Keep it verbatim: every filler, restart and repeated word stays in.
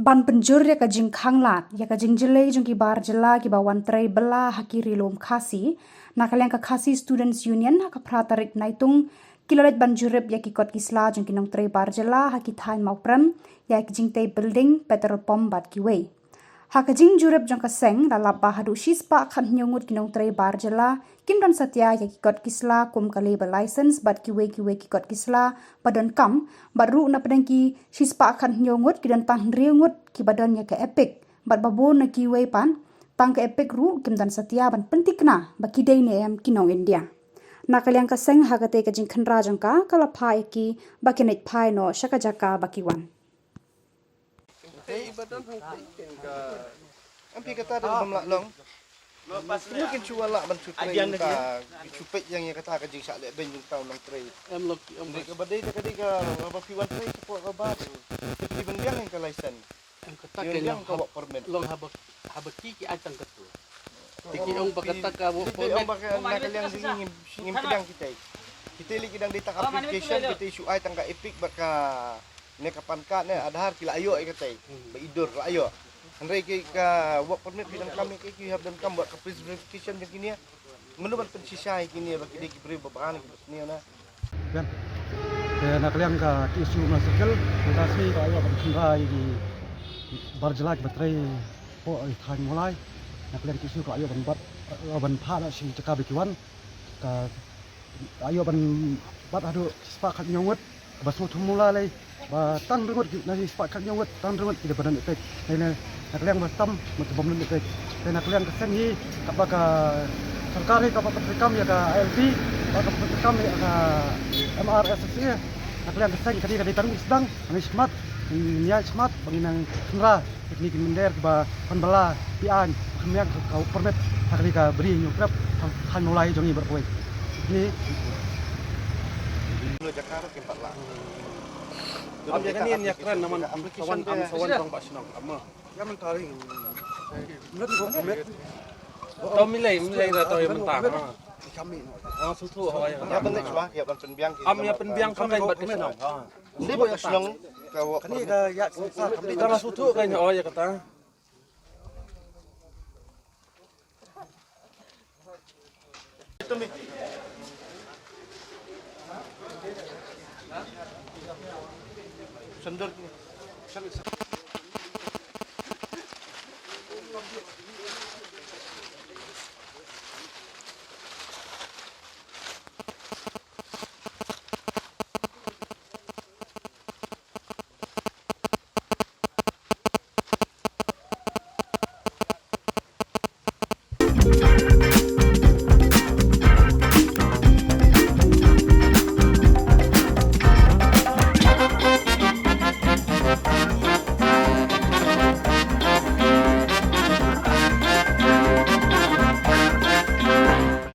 Ban pynjur ïa ka jingkhang lad ïa ka jingjyllei jong ki bar jylla kiba wan trei bylla ha ki ri lum Khasi, na ka liang ka Khasi Students Union ha ka phra tarik Naitung ki la leit ban jurip ïa ki kot ki sla jong ki nongtrei bar jylla ha ki thaiñ Mawprem, ïa ki jingtei building, petrol pump bad kiwei. Ha ka jingjurip jong ka seng la lap ba haduh shispah khathynñiew ngut ki nongtrei bar jylla kim don satia ïa ki kot ki sla kum ka labour license bad kiwei kiwei ki kot ki sla ba donkam, bad ruh na pdeng ki shispah khathynñiew ngut ki don tang hynriew ngut kiba don ïa ka EPIC, bad ba bun na kiwei pat tang ka EPIC ruh kim don satia ban pynthikna ba ki dei ne em ki nong India. Na ka liang ka seng ha katei ka jingkhynra jong ka ka la phah ïa ki ba kin leit phai noh sha ka jaka ba ki wan. Te i ba don hangtei ken ka. Em phi kata da bym lah long. Kumno kin shu lah ban shu trei ka, ki shu peit ïa kata ka jingshah leh beiñ jong u nongtrei. Em long ki em. Dei kaba dei da ka dei ka, kaba phi wan trei shapoh kaba. Te phi ban biang ïa ka license. Em kata ka biang ka work permit. Long haba, haba ki ki ai tang katu. Te ki ong ba kata ka work permit. Ong ba ka na ka liang dei ngim, ngim pdiang kita. Kita lei ki dang dei tang application, kita shu ai tang ka EPIC bad ka ne ka PAN card ne Aadhaar ki la ïoh ïa katai. Ba i dur la ïoh. Hynrei ki ka work permit ki donkam ïa ki, ki hap donkam bad ka police verification jong kine. Mano ban pynshisha ïa kine ba ki dei ki briew ba bha ne ki ba sniew na. Biang. Te na ka liang ka K S U Mawlai Circle, ka sngi ka ïoh ban khynra ïa ki bar jylla kiba trei hapoh thaiñ Mawlai. Na ka liang K S U ka ïoh ban bat, ïoh ban phah na shi jaka ba ki wan. Ka ïoh ban bat haduh shispah khathynñiew ngut ba sngewthuh mula lei ba tang hynriew ngut ki, na shispah khathynñiew ngut tang hynriew ngut ki da ba don EPIC. Te na, na ka liang ba tam mut ba ym don EPIC. Te na ka liang ka seng hi kaba ka sorkar hi kaba ka treikam ïa ka I L P, ba ka treikam ïa ka M R S S A. Na ka liang ka seng ka dei, ka dei tang u sdang, ngi shmat, ngi ïa shmat ba ngi nang khynra. Kine ki mynder kiba pan bylla phi aiñ kham biang ka, ka permit ha kane ka bri Hynñiewtrep ha, ha Mawlai jong ngi baroh kawei. Kine. Kine jaka ruh kim pat lah. Am jaka ni ïa kren naman application ka wan am sa wan tang ba shnong am. Ïa mynta ri. Tau milei, milei da tau ïa mynta. Kami no. Ah, suthu hawa ïa. Ïa ban next ba, ïa ban pynbiang ki. Am ïa pynbiang ka men bad ka shnong. Dei ba ïa shnong ka wok. Kane ka ïa sngewsih kam dei. Tang suthu ka ïa, oh, ïa kata. Sendor.